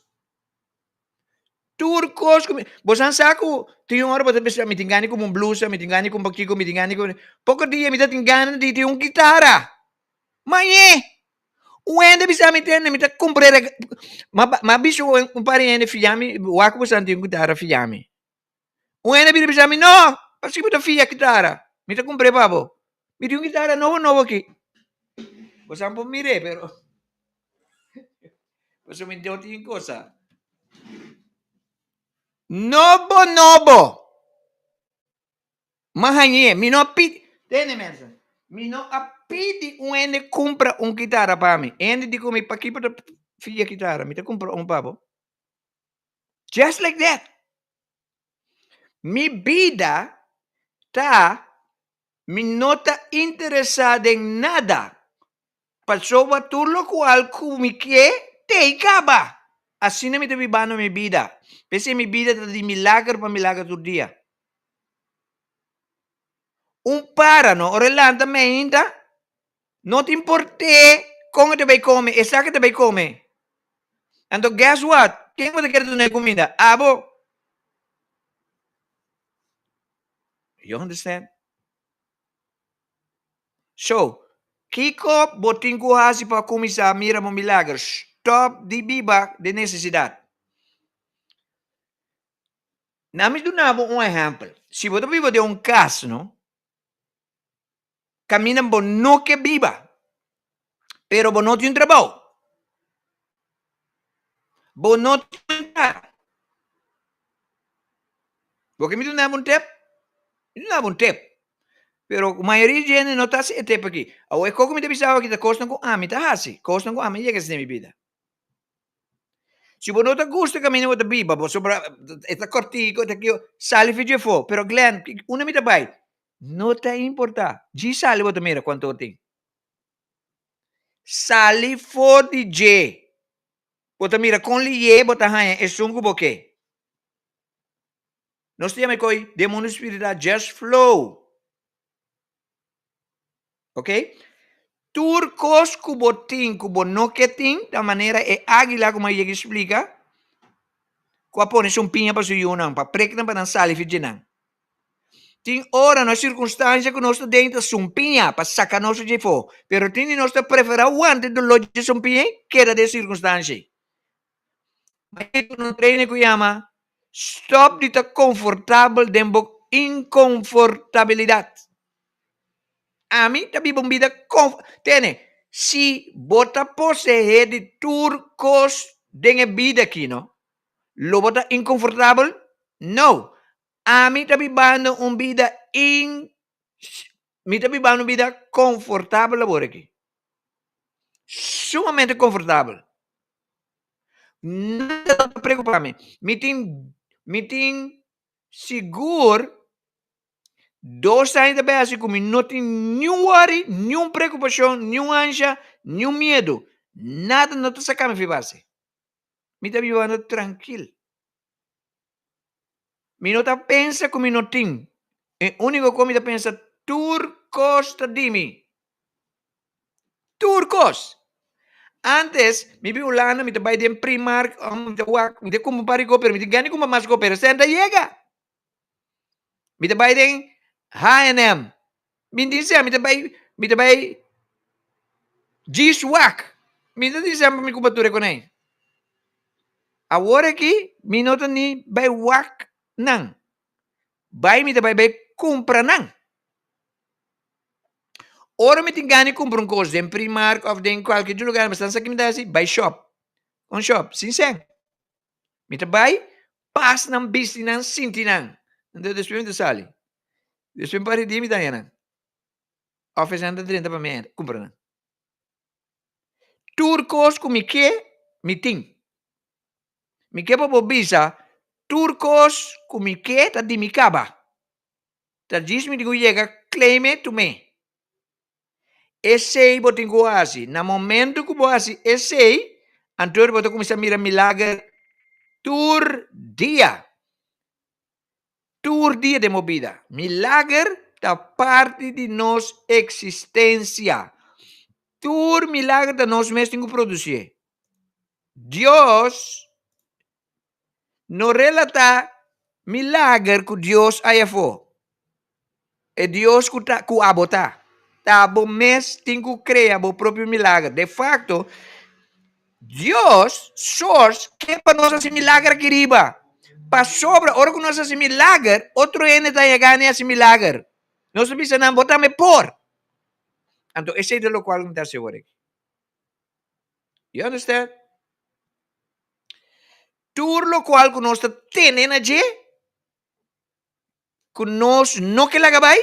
Tur kos ku mi, bo san sa ku tin un ora bo ta bisa mi tin gana di kumpra un blusa, mi tin gana di kumpra kiko, mi tin gana di kumpra, poko dia mi ta tin gana di tin un kitara. Mañe! Un hende bisa mi tende, mi ta kumpra e ma ma bisa un par di hende fia mi, wak ku bo san tin un kitara fia mi. Un hende a bira bisa mi, No, paske bo ta fia kitara? Mi ta kumpr'é pa bo. Mi tin un kitara nobo nobo aki. Bo sa por mir'é, pero pasobra mi no tin cosa. Nobo nobo! M'a hañ'é. Mi no a pidi. Tende mensen. Mi no a pidi un hende kumpra un kitara pa mi. E hende di ku mi, Pakiko bo ta fia kitara? Mi ta kumpra un pa bo. Just like that. Mi bida ta mi no ta interesá den nada pasobra tur lokual ku mi ke t'ei kaba. Asina mi ta bibando mi bida. P'esei mi bida ta di milager pa milager tur dia. Un para no ora e lanta meinta no ta import'é kon e ta bai kome, e sa ke ta bai kome. Anto guess what? Ken bo ta kere duna e kuminda? Abo. You understand? So, kiko bo tin ku hasi pa kuminsá mira bo milager? Stòp di biba den nesesidat. Na mi duna bo un ehèmpel. Si bo ta biba den un kas, no? Kaminda bo no ke biba, pero bo no tin trabou. Bo no tin entrada. Bo ke mi duna bo un tep? Mi duna bo un tep. Pero mayoria di hende no ta hasi e tep aki. Awor e kos ku mi ta bisa awo aki ta kosnan ku ami ta hasi, kosnan ku ami a yega hasi den mi bida. Si bo no ta gusta kaminda bo ta biba, pasobra e ta kòrtiku, e ta kio, sali for dje afó. Pero Glenn, unda mi ta bai? No ta importá. Djis sali bo ta mira kuantu tin. Sali for di dje. Bo ta mira kon lié bo ta haña esun ku bo ke. Nos ta yama e koi den mundu spiritual just flow. Ok? Tur kos ku bo tin ku bo no ke tin ta manera e águila ku mi a yega splika ku a pone su piña pa su yunan pa prek nan pa nan sali for dje nan. Tin ora nos sirkunstansia ku nos ta den ta sumpiña pa saka nos dje afó, pero tin di nos ta preferá wanta e doló dje sumpiña ei keda den e sirkunstansia ei. Mañana ku nos trainer ku yama Stòp di ta konfortabel den bo inkonfortabilidat. Ami ta biba un bida konf. Tene, si bo ta poseé di tur kos den e bida aki no, lo bo ta inkonfortabel? No! Ami ta bibando un bida in mi ta bibando un bida konfortabel awor aki. Sumamente konfortabel. Nada no ta preocupa mi. Mi tin mi tin sigur dos aña ta bay hasi ku mi no tin niun worry, niun preokupashon, niun ansha, niun miedu. Nada no ta saka mi fi base. Mi ta bibando trankil. Mi no ta pensa ku mi no tin. E úniko kos mi ta pensa tur kos ta di mi. Tur kos. Antes mi bin Hulanda mi ta bai den Primark mi ta wak mi ta kumpra un par di kos pero mi tin gana di kumpra mas kos pero esei no ta yega. Mi ta bai den H&M mi tin sèn mi ta bai mi ta bai djis wak mi no tin sèn pa mi kumpra tur e konei. Awor aki mi no ta ni bai wak nan. Bai mi ta bai bai kumpra nan. Ora mi tin gana di kumpra un kos den Primark òf den kualke otro lugar, sa ki mi ta hasi? Bai shòp. Un shòp sin sèn. Mi ta bai pas nan, bisti nan, sinti nan. Anto despues mi ta sali. Despues un par di dia mi ta haña nan. Òf esnan ta drenta pa mi kumpra nan. Tur kos ku mi ke, mi tin. Mi ke pa bo bisa, tur kos ku mi ke ta di mi kaba. Ta djis mi tin ku yega claim e tum'é. Esei bo tin ku hasi. Na momento ku bo hasi esei, anto bo ta kuminsá mira milager tur dia. Tur dia den bo bida. Milager ta parti di nos eksistensia. Tur milager ta nos mes tin ku produsié. Dios no relatá milager ku Dios aya afó. E Dios ku ta ku abo ta. Ta abo mes tin ku krea bo propio milager. De fakto, Dios, Source, ke pa nos hasi milager aki riba. Pasobra ora ku nos hasi milager, otro hende ta yega ni hasi milager. Nos ta bisa nan, bo tambe por. Anto esei ta lokual ku mi ta hasi awor aki. You understand? Tur lokual ku nos ta tene na dje, ku nos no ke laga bai,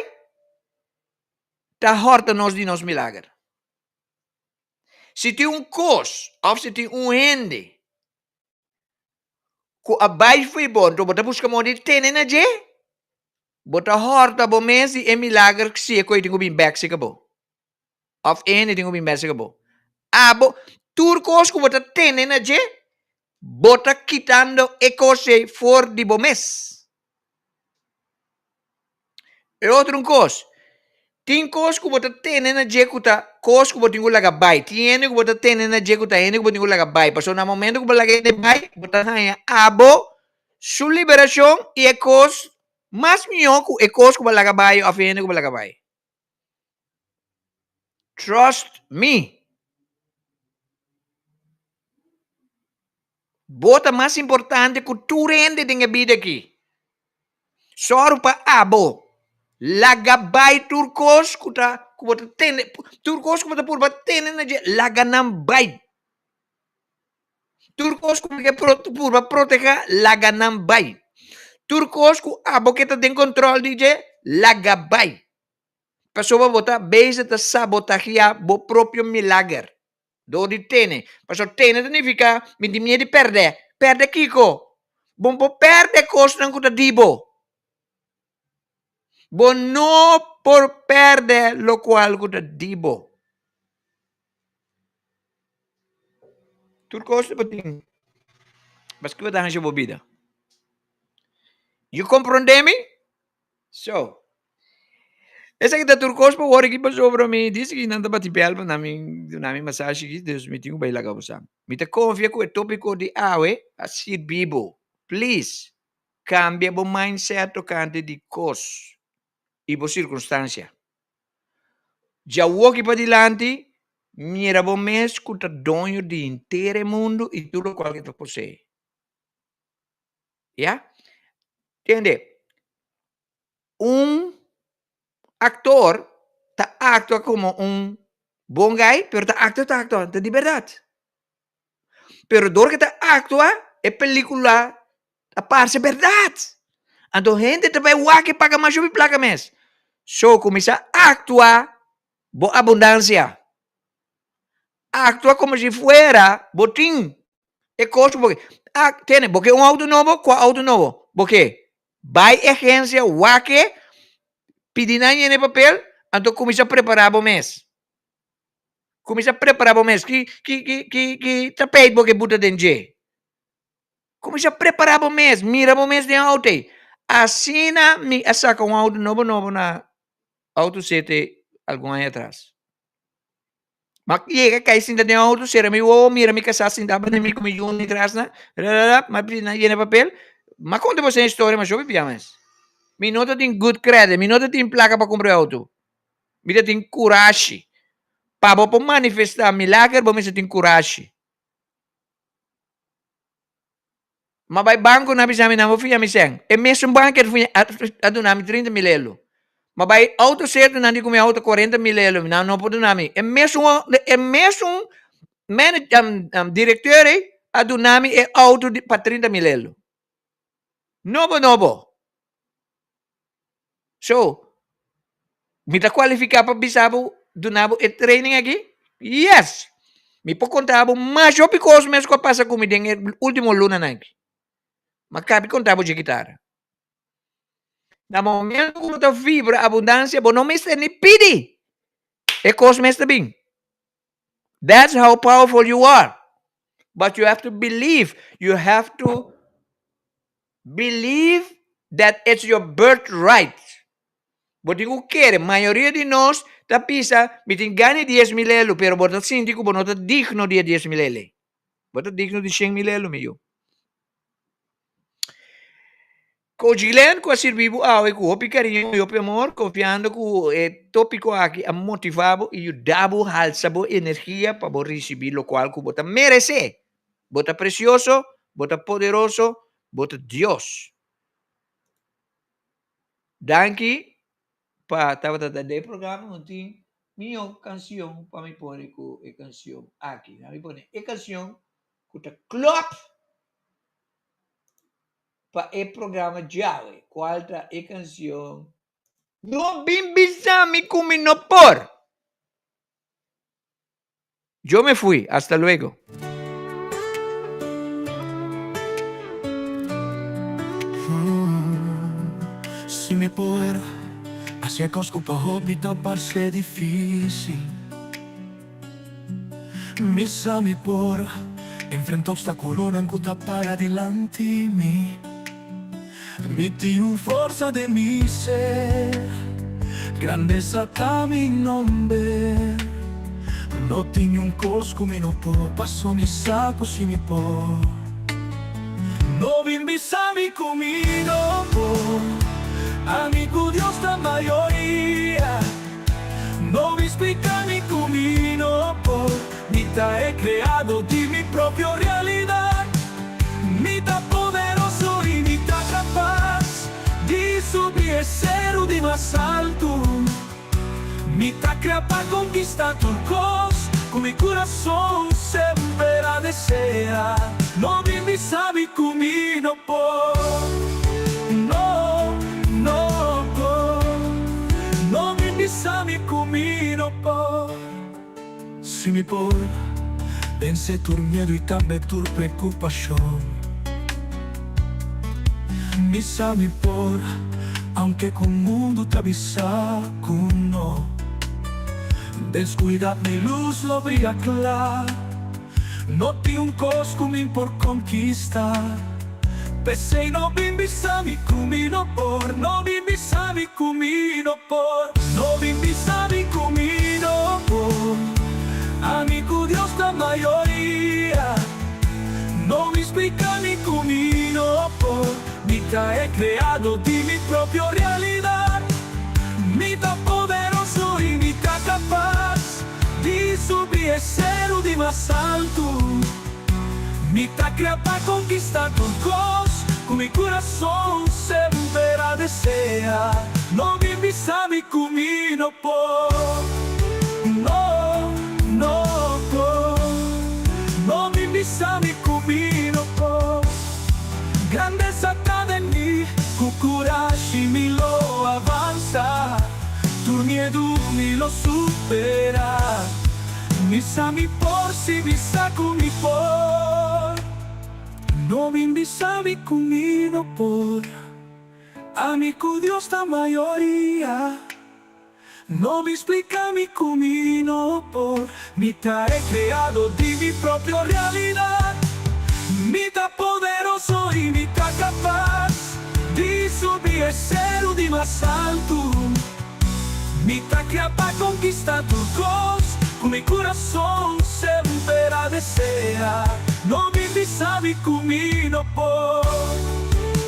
ta hòrta nos di nos milager. Si tin un kos òf si tin un hende ku a bai fo'i bo, anto bo ta buska moda di tene na dje, bo ta hòrta bo mes di e milager si e koe tin ku bin bèk serka bo. Òf e hende tin ku bin bèk serka bo. Abo, tur kos ku bo ta tene na dje, bo ta kitando e kos ei for di bo mes. E otro un kos, tin kos ku bo ta tene na dje ku ta kos ku bo tin ku laga bai. Tin hende ku bo ta tene na dje ku ta hende ku bo tin ku laga bai. Pasobra na momento ku bo laga hende bai, bo ta haña abo su liberashon i e kos mas mihó ku e kos ku bo a laga bai òf e hende ku bo a laga bai. Trust me. Bo ta mas importante ku tur hende den e bida aki. Sòru pa abo. Laga bai tur kos ku ta ku bo ta tene, tur kos ku bo ta purba tene na dje, laga nan bai. Tur kos ku bo ke purba protehá, laga nan bai. Tur kos ku abo ke ta den kontròl di dje, laga bai. Pasobra bo ta bezig ta sabotaheá bo propio milager. Dor di tene. Pasobra tene ta nifiká mi tin miedu di pèrdè. Pèrdè kiko? Bo no por pèrdè kosnan ku ta di bo. Bo no por pèrdè lokual ku ta di bo. Tur kos bo tin. Paske bo ta haña bo bida. You komprondé mi? So, esaki ta tur kos pa wòrdu aki pasobra mi dici ki nan ta bati bèl pa nan mi duna mi masashi aki, dus mi tin ku bai laga bo sa. Mi ta konfia ku e topiko di awe a sirbi bo. Please, kambia bo mindset tokante di kos i bo sirkunstansia. Djawoki padilanti, mira bo mes ku ta doño di henter e mundu i tur lokual ku e ta posee. Ya? Tende, un aktor ta aktua komo un bon gai, pero ta aktua ta aktua, ta di bèrdat. Pero dor ke ta aktua, e pelikula ta parse bèrdat. Anto hende ta bai wak i paga masha hopi plaka mes. So, kuminsá aktua bo abundansia. Aktua komo si fuera bo tin e kos ku bo ke. Ah, tene, bo ke un outo nobo? Kua outo nobo bo ke? Bai e agensia, wak e, pidi nan yena e papel, anto kuminsá prepará bo mes. Kuminsá prepará bo mes. Ki, ki, ki, ki, ki tapijt bo ke buta den dje? Kuminsá prepará bo mes, mira bo mes den outo ei. Asina mi a saka un outo nobo nobo na Auto City algun aña atras. Ma yega kai sinta den auto, sera mi wowo, mira mi kasá sintá banda mi ku mi yunan tras nan, rararap, m'a pidi nan yena papel. M'a konta boso e historia masha hopi bia mes. Mi no ta tin good credit, mi no ta tin plaka pa kumpra e auto. Mi ta tin kurashi. Pa bo por manifestá milager bo mester tin kurashi. M'a bai banko nan a bisa mi nan bo fia mi sèn. E mesun banko a duna mi trinta mil elo. M'a bai auto sertu nan di ku mi auto kuarenta mil elo nan no por duna mi. E mesun e mesun direkteur ei a duna mi e auto pa trinta mil elo. Nobo nobo. So, mi ta kualifiká pa bisa bo, duna bo e training aki? Yes! Mi por konta bo mas hopi kos mes ku a pasa ku mi den e último lunanan aki. Ma kabi konta bo dje kitara. Na momento ku bo ta vibra abundansia, bo no mester ni pidi. E kos mes ta bin. That's how powerful you are. But you have to believe. You have to believe that it's your birthright. Bo tin ku kere. Mayoria di nos ta bisa, mi tin gana e dies mil elu, pero bo ta sinti ku bo no ta digno di e dies mil elu ei. Bo ta digno di shen mil elu, mi yu. Coach Glenn ku a sirbi bo awe ku hopi kariño i hopi amor, konfiando ku e topiko aki a motivá bo i yuda bo halsa bo energia pa bo risibí lokual ku bo ta meresé. Bo ta presioso, bo ta poderoso, Bo ta Dios. Danki pa tabata ta den e programa. No tin mihó kansion pa mi pone ku e kansion aki. Mi pone e kansion ku ta klòp pa e programa djawe, kual ta e kansion No bin bisa mi ku mi no por. Yo me fui, hasta luego. Si mi por hacia cos cu pa hopi ta parce dificil Mi sa mi por enfrenta obstaculonan cu ta para dilanti mi Mi tin un forsa den mi ser, grandesa ta mi nomber. No tin niun kos ku mi no por, paso mi sa ku si mi por. No bin bisa mi ku mi no por, ami ku Dios ta mayoria. No bin splika mi ku mi no por, mi ta e kreado di mi propio realidat. Mi ta poderoso i mi ta kapas di subi e seru di mas altu. Mi ta krea pa konkistá tur kos ku mi kurason semper a deseá. No bin bisa mi ku mi no por, no, no por. No bin bisa mi ku mi no por. Si mi por vence tur miedu i tambe tur preokupashon. Mi sa mi por, aunke ku mundu ta bisa ku no. Deskuidat mi lus lo bria kla. No tin un kos ku mi por konkista. P'esei no bin bisa mi ku mi no por, no bin bisa mi ku mi no por, no bin bisa mi ku mi no por. Ami ku Dios ta mayoria, no bin splika mi ku mi no por. Mi ta e kreado di mi propio realidat, mi ta poderoso i mi ta kapas di subi e seru di mas altu. Mi ta krea pa konkistá tur kos ku mi kurason semper a desea. No bin bisa mi ku mi no por, no, no por. No bin bisa mi ku mi no por. Grandesa ta den mi, ku kurashi mi lo avansa. Tur miedu mi lo supera. Mi sa mi por si mi sa ku mi por. No bin bisa mi ku mi no por. Ami ku Dios ta mayoria. No bin splika mi ku mi no por. Mi ta e kreado di mi propio realidat. Mi ta poderoso i mi ta kapas di subi e seru di mas altu. Mi ta kria pa konkistá tur kos ku mi kurason semper a deseá. No bin bisa mi ku mi no por,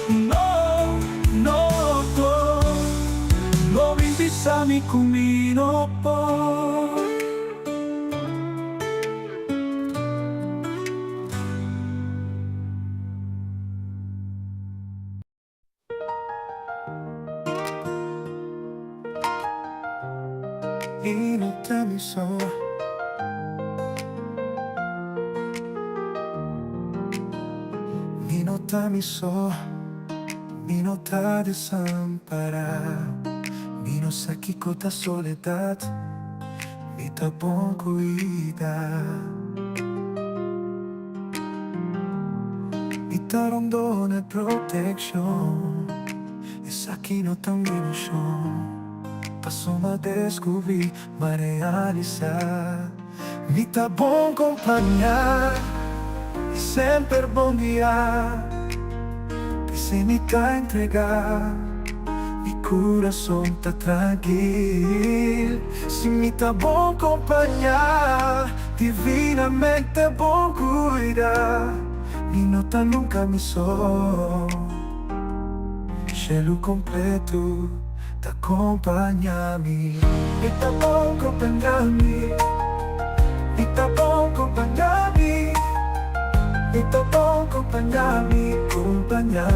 no, no por. No bin bisa mi ku mi no por. Mi no ta mi so. Mi no ta mi so. Mi no ta desampará. Mi no sa kiko ta soledat. Mi ta bon kuidá. Mi ta rondona e protekshon. Esaki no ta un ilushon. Pasobra m'a deskubrí, m'a realisá. Mi ta bon kompañá i semper bon guiá. P'esei mi ta entregá, mi kurason ta trankil. Si mi ta bon kompañá, divinamente bon kuidá, mi no ta nunka mi so. Shelu kompletu ta kompañá mi. Mi ta bon kompañá mi, mi ta bon kompañá mi, mi ta bon kompañá mi, kompañá.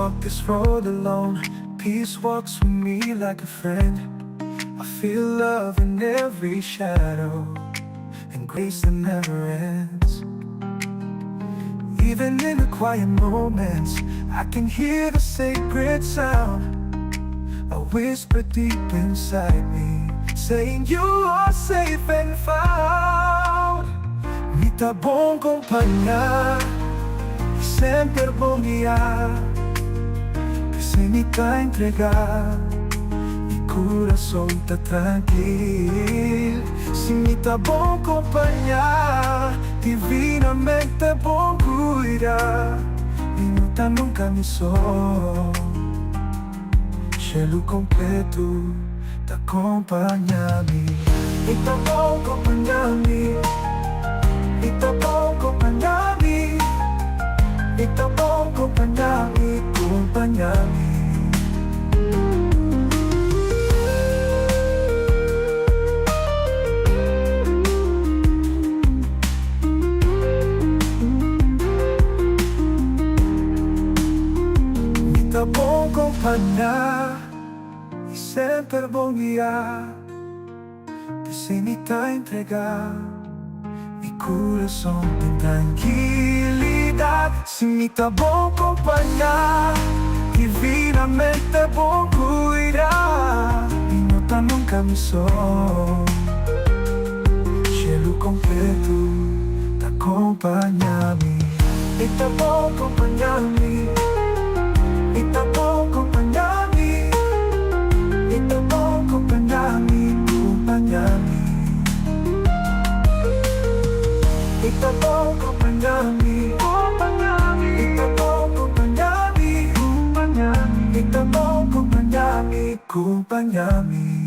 walk this road alone. Peace walks with me like a friend. I feel love in every shadow and grace that never ends. Even in the quiet moments, I can hear the sacred sound. A whisper deep inside me, saying you are safe and found. Mi ta bon kompañá, semper bon guiá, P'esei mi ta entregá, mi kurason ta trankil. Si mi ta bon kompañá, divinamente bon kuidá, mi no ta nunka mi so. Shelu kompleto ta kompañá mi. Mi ta bon kompañá mi. Mi ta bon kompañá mi. Mi ta bon kompañá mi, kompañá mi. Mi ta bon kompañá i semper bon guiá, P'esei mi ta entregá mi kurason den trankilidat. Si mi ta bon kompañá, divinamente bon kuidá, mi no ta nunka mi so. Shelu kompleto ta kompañá mi. Mi ta bon kompañá mi. Mi ta bon kompañá mi. Mi ta bon kompañá mi, kompañá mi. Mi ta bon kompañá mi. Kompañá mi. Mi ta bon kompañá mi. Kompañá mi. Mi ta bon kompañá mi, kompañá mi.